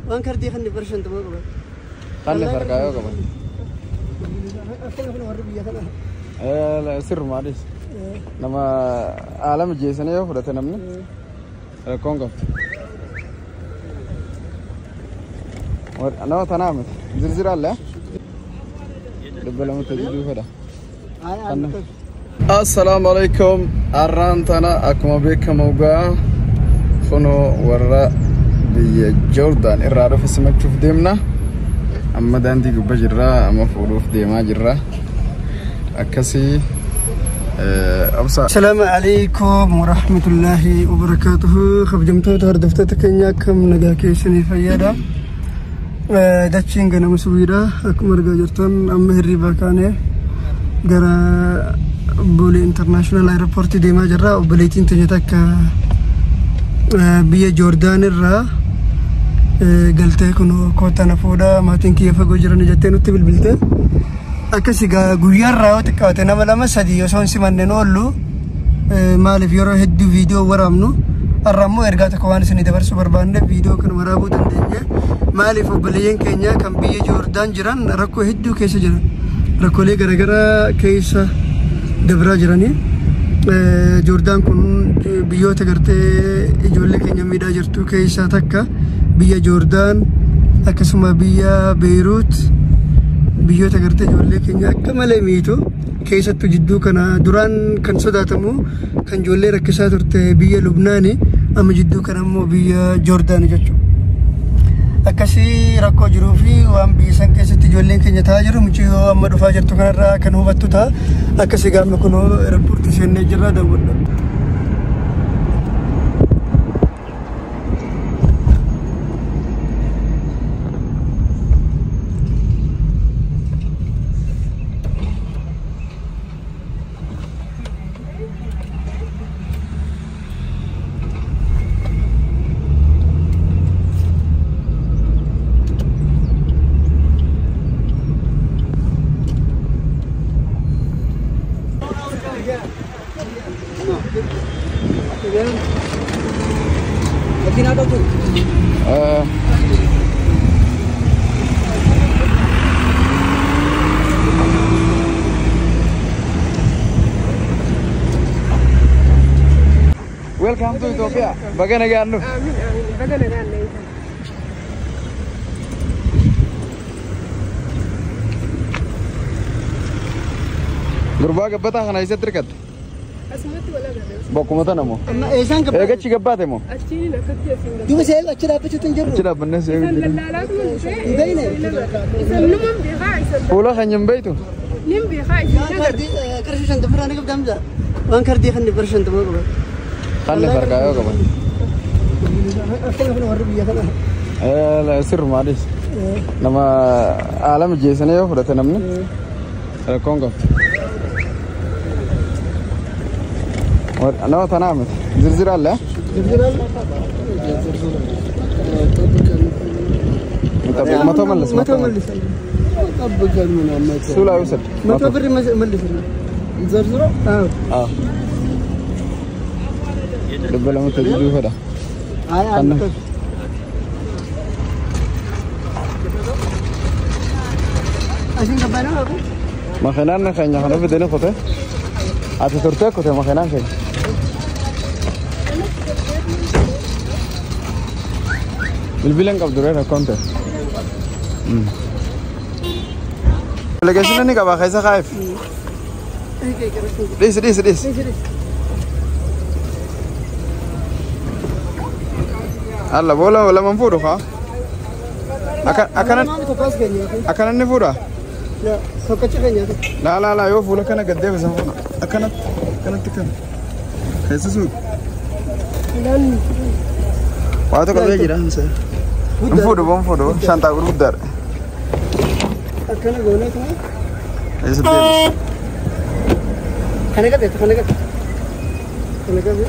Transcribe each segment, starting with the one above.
Waan kardii kan barshanta moo qaba. Kan farkaa yoo qaban. Akkana kun warri biyya kana. Sirrumaadhis. Nama haala mijeessanii yoo fudhate namni rakkoon qabdu. Nama tanaa miti. Zirziraallee 200 tajaajilu fedha. Assalaamu alaikum. Arraan tana akkuma beekamu gaa kunoo warra biyya Joordaan irraa dhufe simachuuf deemna. Amma daandii gubbaa jirra, amma fuudhuuf deemaa jirra. Akkasii obsa. Assalaamu alaikum warahmatullaahi wabarakaatuhu. Kabajamtoota hordoftoota keenya akkam nagaa keessanii fayyaadha. Dachiin ganama subiidha. Akkuma argaa jirtan amma hirriibaa kaanee gara Boolee International Airport deemaa jirra. Obboleettiin teenya takka biyya Joordaan irraa galtee kun kootana fuudha maatiin kiyya fagoo jiran jettee nutti bilbilte. Akkasii guyyaarraa yoo xiqqaate nama lama sadii osoo hin simanneen oollu maaliif yeroo hedduu viidiyoo waraabnu har'a immoo ergaa tokko waan isinii dabarsuu barbaanne viidiyoo kan waraabuu dandeenye maaliif obboleeyyan keenya kan biyya Joordaan jiran rakkoo hedduu keessa jiran rakkoolee garaagaraa keessa dabraa jiranii. Joordaan kun biyyoota gartee ijoollee keenya miidhaa jirtu keessaa takka biyya Joordaan akkasuma biyya Beeruut biyyoota gartee ijoollee keenya akka malee miitu keessattuu jidduu kana duraan kan sodaatamu kan ijoollee rakkisaa turte biyya Lubnaani amma jidduu kana immoo biyya Joordaani jechuudha. Akkasii rakkoo jiruu fi waan biyya san keessatti ijoolleen keenya ta'aa jiru mucayyoo amma dhufaa jirtu kanarraa kan hubattu ta'a. Akkasii gaafni kunoo eerpoortii seennee jirra daawwadha. Welcome to Ethiopia. Baga nagaan dhufu. Amiin amiin baga nagaan dhuftan. Gurbaa gabbataa kana eessatti hirkatte? Asumatti wal agarre. Bakkuma tana moo? Amma eessaan gabbaa? Eegachi gabbaate moo? Achiin akkatti asiin gabbaate. Duuba see achi dhaabbachuutti hin jirru. Achi dhaabbannee see Isan eegu jirru. lallaalaatuma dhufee. Hin beekne? Isan numan beekaa isan. Fuula keenya hin beektu? Nin beekaa isin agarre. Qarshii shantama irraa ni qabda Hamza. Waan kardii kan barshanta moo qaba. Kan farkaa yoo qaban. Akkana kun warri biyya kana. Sirrumaadhis. Nama haala mijeessanii yoo fudhate namni rakkoon qabdu. Nama tanaa miti. Zirziraallee. መቶ መልስ መቶ መልስ እሱ ላይ ውሰድ። መቶ ብር መልስ ዘርዝሮ አዎ 200 tajaajilu fedha. አይ አንተ አሲን ገባና አቡ Makinaan keenya kana fidanii kute. Ati turtee kute makinaan keenya. Bilbila hin qabdu ree rakkoon ta'e. Delegeeshina ni qaba keessa kaa'eef. Dhiisi dhiisi dhiisi. Alla boola lama fuudhu kaa. Akkana akkana ni fuudha. Laa laa laa yoo fuula kana gad deebisan fuudha. Akkanatti akkanatti kana. Keessa suuqi. Waa tokko bira jira. Hin fuudhu hin fuudhu shantaa gurguddaadha. Akkana goonee kana. Keessa deebisa. Kana qabe kana qabe. Kana qabe.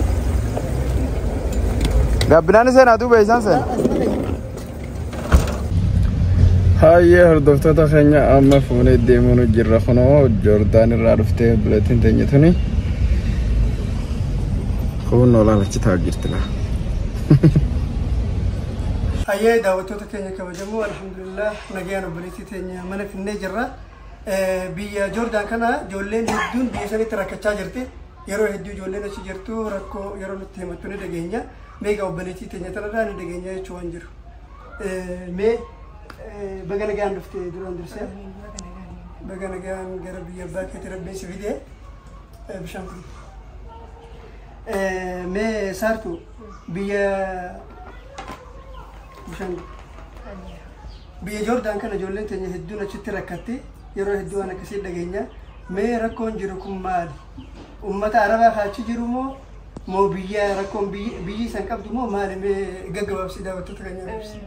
Gaabbinaan seenaa duuba isaan seena. Hayyee hordoftoota keenya amma fuunee deemuun jirra kunoo Joordaan irraa dhuftee obboleettiin teenya tuni. Kun olaal achi taa'aa jirti laa. Hayyee daawwattoota keenya kabajamoo alhamdulillah nagayaan obboleettii teenya mana finnee jirra. Biyya Joordaan kana ijoolleen hedduun biyya sanitti rakkachaa jirti. Yeroo hedduu ijoolleen achi jirtu rakkoo yeroo nutti himattu ni dhageenya. Meeqa obboleettii teenya tanarraa ni dhageenya jechuu waan jiru. Mee baga nagaan dhufte duraan dursee. Baga nagaan gara biyya abbaa keetii rabbiin si fidee. Bishaan kun. Mee saartu biyya bishaan biyya Joordaan kana ijoolleen teenya hedduun achitti rakkatti yeroo hedduu waan akkasii dhageenya. Mee rakkoon jiru kun maali? Uummata Arabaa kaachi jiru moo moo biyya rakkoon biyyi isan qabdu moo maali? Mee gaggabaabsii daawwattoota keenyaaf ibsi.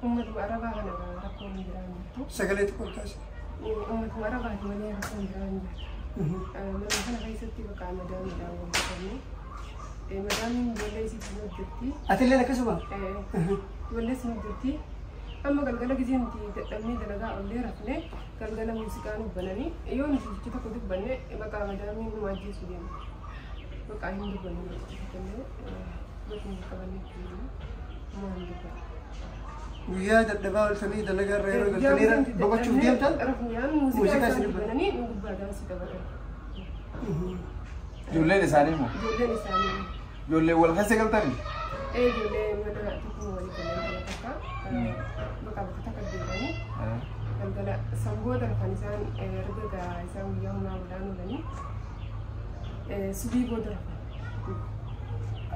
Uummatuma Arabaa kana rakkoon jiraan jirtu. Sagalee xiqqoo kaasi. Uummatuma Arabaati malee rakkoon jiraan jirtu. Mana kana keessatti bakka madaamiidhaan wal qabne. Madaamiin ijoollee isiitiin hojjetti. Atilleen akkasuma? Ijoollee isin hojjetti. Amma galgala gisee nuti dadhabnee dalagaa ollee rafne galgala muuziqaa nu bananii yoo nuti jecha tokko dubbanne bakka madaamiin nu ajjeesu deema. Bakka hin dubbanne jecha tokko illee bakka hin qabanne maa hin dubbanne. Guyyaa dadhabaa oltanii dalagaa irra yeroo galtanii boqochuuf deemtan Rafniyaan muuziqaa isaan bananii nu gubbaa daansii taphatan. Ijoolleen isaanii moo? Ijoolleen isaanii. Ijoolleen wal keessa galtanii? Ijoollee mana tokko walii galan kana takka bakka bakka takka deemanii galgala sangoota kan isaan erga isaan guyyaa humnaa olaan oolanii subii booda rafan.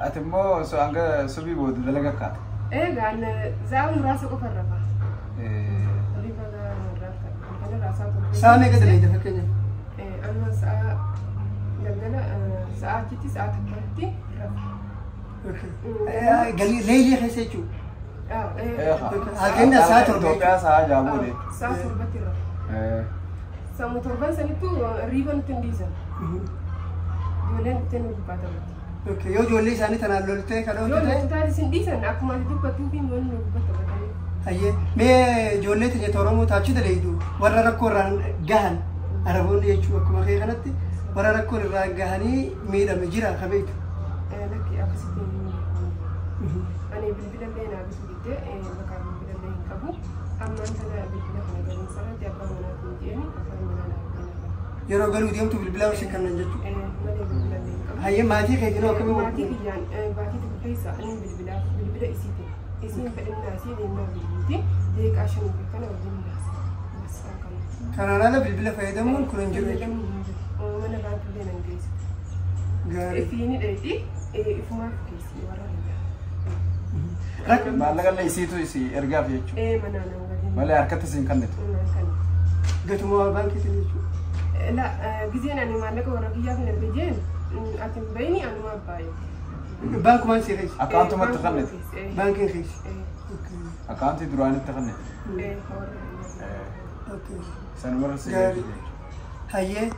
Ati immoo hanga subii booda dalaga kaata? Egaa za'a muraasa qofa rafa. Riba kana raasaa turre. Sa'a meeqa dalagda fakkeenyaaf? Amma sa'a galgala sa'a achitti sa'a tokkotti rafa. Galii leelii keessa jechuudha. Hakenna sa'a torba. Itoophiyaa sa'a jaaboodhe. Sa'a torbatti rafa. Sammuu torban sanittuu riiba nutti hin dhiisan. Ijoolleen itti nu gubbaa taphatti. Yoo ijoollee isaanii tanaan loltee kan Yoo ooltu ta'e. nuti taate isin dhiisan akkuma ati dubbattuu fi manni nu gubbaa taphatanii. Hayyee mee ijoollee teenya Oromoo taachuu daleeydu warra rakkoo irraan gahan Araboonni jechuun akkuma kee kanatti warra rakkoo irraan gahanii miidhame jira ka beektu. Lakki akkasitti hin ani bilbila illee naa bituu diddee bakka bilbila illee hin qabu. Ammaan tana bilbila kana galiin sanatti abbaa manaatiin jeeni abbaan manaa naa kenna. Yeroo galuu deemtu bilbila si kennan jechuudha. Malee bilbila illee hin qabu. Hayyee maatii keetiin akkamii Maatii kiyyaan baatii tokko keessa ani bilbilaaf bilbila isiitiin isiin fedhinnaa isiin ennaa bilbilti deeqaa shanii fi kana wajjin naasa. Bas akkana. Kanaan ala bilbila fayyadamuun kun hin jiru jechuudha. Fayyadamuun hin jiru. Mana baankii illee nan geessu. Gaarii. Ifiini dheedhi ifumaaf geessi warra biyyaa. Maallaqa illee isiitu isii ergaaf jechuudha. Manaa nan gadi. Malee harkatti isiin kennitu. Naan kennu. Gatuma baankiitiin jechuudha. La giseen ani maallaqa warra kiyyaaf hin erga jeen ati hin bayini anuma abbaayee. Baankumaan si keessa. Akkaawuntumatti kennitu. Baankiin keessa. Akkaawuntii duraanitti kennitu. Sanumarra si Gaarii. Hayyee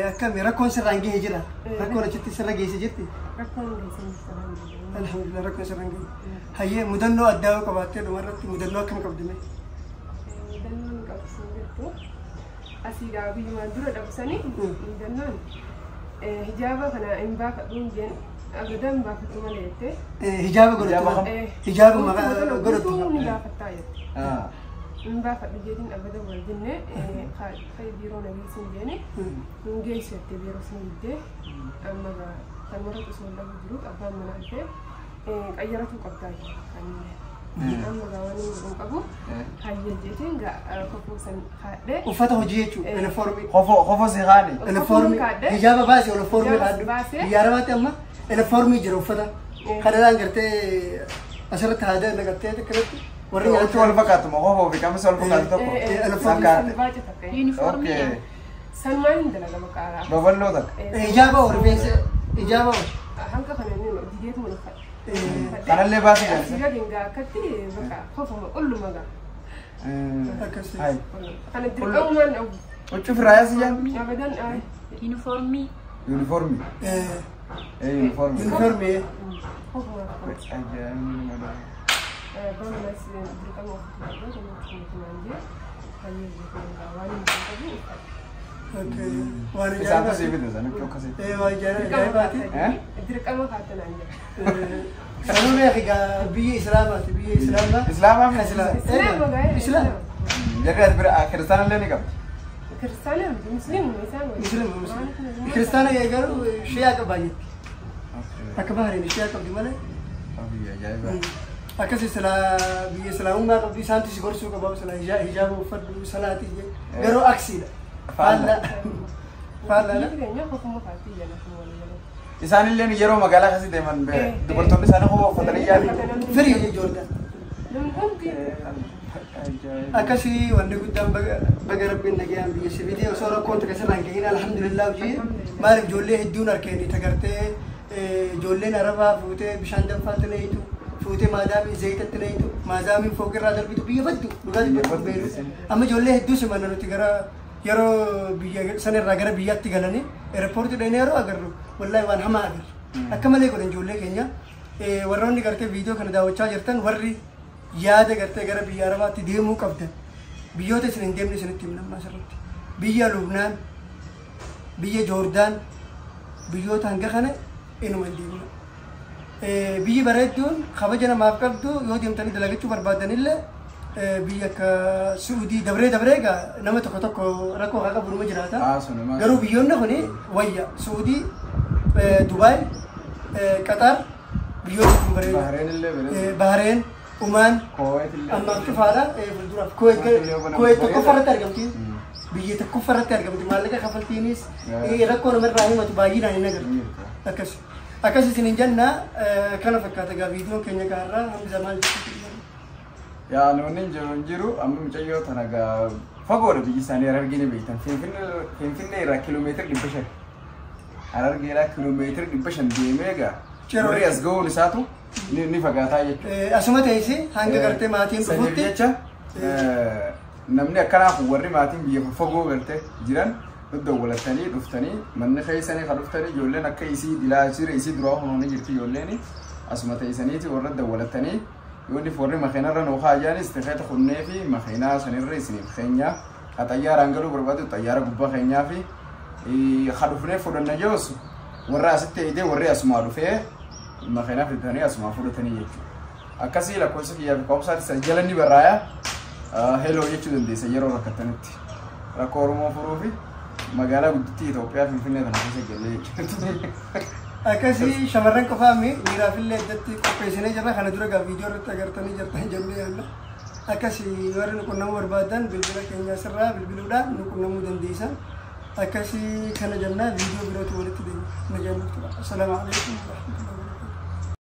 akkami rakkoon sirraan gahe jira. Rakkoon achitti sirra geesse jirti. Rakkoon geesse jirti alhamdulillah. Alhamdulillah rakkoon sirraan gahe. Hayyee mudannoo addaa yoo qabaattee dhumarratti mudannoo akkam qabdi mee? Mudannoon qabsiin jirtu asiidhaa biyyumaan dura dhabsanii mudannoon hijaaba kana hin baafadhuun jeen abadan hin baafadhu malee jettee. Hijaaba godhattu. Hijaaba godhattu. Ni gaafattaa jette. Hin baafadhu jedhin abadan wal jenne kai biiroo na geessin jeeni hin geessu jettee biiroo sin diddee amma kan warra osoo lafa jiru abbaan manaa dhufee qayyaratuu qabdaa kan amma waan hin qabu hayyee jeetiin kofoo san kaadhee. Uffata hojii jechuudha. Uniformii. Kofoo si haani. Uniformii. Hijaaba baasee uniformii kaadhu. Biyya Arabaatti amma uniformii jira uffata. Kanarraan gartee asirratti haada naqattee akkanatti warri Huccuu wal fakkaatu moo kofoo fi qamisa wal fakkaatu tokko? Uniformii. Baaca takka. Okay. Sanumaan hin dalaga maqaa. Babal'oo takka. Hijaaba oo rifeensa hijaaba oo. Hanga kana inni dideetuma uffadha. Kanallee baasii jaalisa. Asii gadi hingaa akkatti bakka kofuma qulluma gaa. Akkasii. Hai. Kana dirqamumaan Huccuu firaayaa si jaallu? abadan Uniformii. Yuunifoormii. Yuunifoormii. Uniformii. kofuma. Ajaa'ibni. Abbaan manaas dirqama uffatu qabda kan nuti jee hayyee jechuudha waan hin qabu uffata. Okay. Waan Isaantu sii ajaa'ibaati. fide sanatti akkasii. Waan ajaa'ibaati. Dirqama kaattanaan jira. Sanuu beeki gaa biyya Islaamaati biyya Islaamaa. Islaamaa fi Islaam. Islaama gaa'e. Islaam. Jarri as bira kiristaana illee ni qabdi. Kiristaana miti musliimuma isaan waliin. Musliima musliima. Kiristaana garuu shi'aa qaba jetti. Akka Bahariin shi'aa qabdi malee. Biyya ajaa'ibaa. Akkas silaa biyya islaamummaa qabdi isaantu si gorsuu qaba silaa hijaaba uffadhu salaatii jedhu garuu aksiidha. Faallaa. Faallaadha. Biyyi keenya kofuma kaattii jala kun walii galatti. Isaanillee yeroo magaalaa keessa deeman dubartoonni isaanii kophaa uffatanii yaadu. Firii Joordaan. Namni hundi Akkasii wanni guddaan baga rabbiin nagayaan biyya si fidee osoo rakkoon takka sirraan gahin alhamdulillah hojii maaliif ijoollee hedduun harkeen tagartee ijoolleen arabaa fuutee bishaan danfaatti leeyitu fuutee maadaamii zayitatti leeyitu maadaamiin fooqirraa darbitu biyya baddu dhugaa dubbatu beeru amma ijoollee hedduu simanna nuti gara yeroo biyya sanirraa gara biyyaatti galanii eerpoortii dhaqnee yeroo agarru wallaahi waan hamaa agarra akka malee godhan ijoollee keenya warroonni gartee viidiyoo kana daawwachaa jirtan warri yaada gartee gara biyya arabaatti deemuu qabdan biyyoota isin hin deemne isinitti himna amma asirratti biyya Lubnaan biyya Joordaan biyyoota hanga kana inuma hin deemna. Biyyi bareedduun kabaja namaaf qabdu yoo deemtanii dalagachuu barbaadanillee biyya akka Suudii dabree dabree egaa nama tokko tokko rakkoo haa qabu numa jiraata. Garuu biyyoonni kuni wayya Suudii, Dubaay, Qatar biyyoonni kun bareedu. Bahareen illee bareedu. Bahareen, Umaan, Kuwait illee. ammaaf cufaadha fuulduraaf Kuwait tokkoffaa irratti argamti. Biyya tokkoffaa irratti argamti maallaqa kafaltiinis rakkoo namarraa himatu baay'inaan hin agartu. Akkas akkas isin jenna kana fakkaata egaa viidiyoon keenya kaarraa Hamza maal jechuudha. Yaa namni hin jiru hin jiru amma mucayyoo tana gaa fagoodha biyyi isaanii Harargee ni beektan. Finfinnee irraa kiiloomeetira 500. Harargeedhaa kiiloomeetira 500 deemee gaa warri as ga'uun isaatu ni fagaataa jechuudha. Asuma teessi hanga gartee maatiin Saniif dhufutti. jecha namni akkanaa kun warri maatiin biyya fagoo gartee jiran dawwalatanii dhuftanii manni keessanii kan dhuftanii ijoolleen akka isii dilaa isii duraa hunuuni jirti ijoolleen asuma teessaniiti warra dawwalatanii yoonni warri makiinarra nuu haajaanis tikeeta kunnee fi makiinaa sanirra isiniif keenya ka xayyaaraan galuu barbaadu xayyaara gubbaa keenyaa fi ka dhufnee fudhanna joos warra asitti eegdee warri asumaa dhufee makiinaa fidatanii asumaa fudhatanii jechuudha. Akkasii lakkoofsa kiyyaa fi qoobsaatti isa jala ni barraaya heloo jechuu dandeessa yeroo rakkattanitti. Rakkoo Oromoo furuu fi magaalaa guddittii Itoophiyaa Finfinnee tana keessa galee jechuudha. Akkasii shamarran qofaami dhiiraafillee addatti qopheessinee jirra kana dura gaa viidiyoo irratti agartanii jirtan jennee yaalla. Akkasii warri nu qunnamuu barbaadan bilbila keenya asirraa bilbiluudhaan nu qunnamuu dandeessan. Akkasii kana jennaa viidiyoo birootu walitti deema. Nagaan nuuf tura. Assalaamu alaikum warahmatullahi wabarakatuh.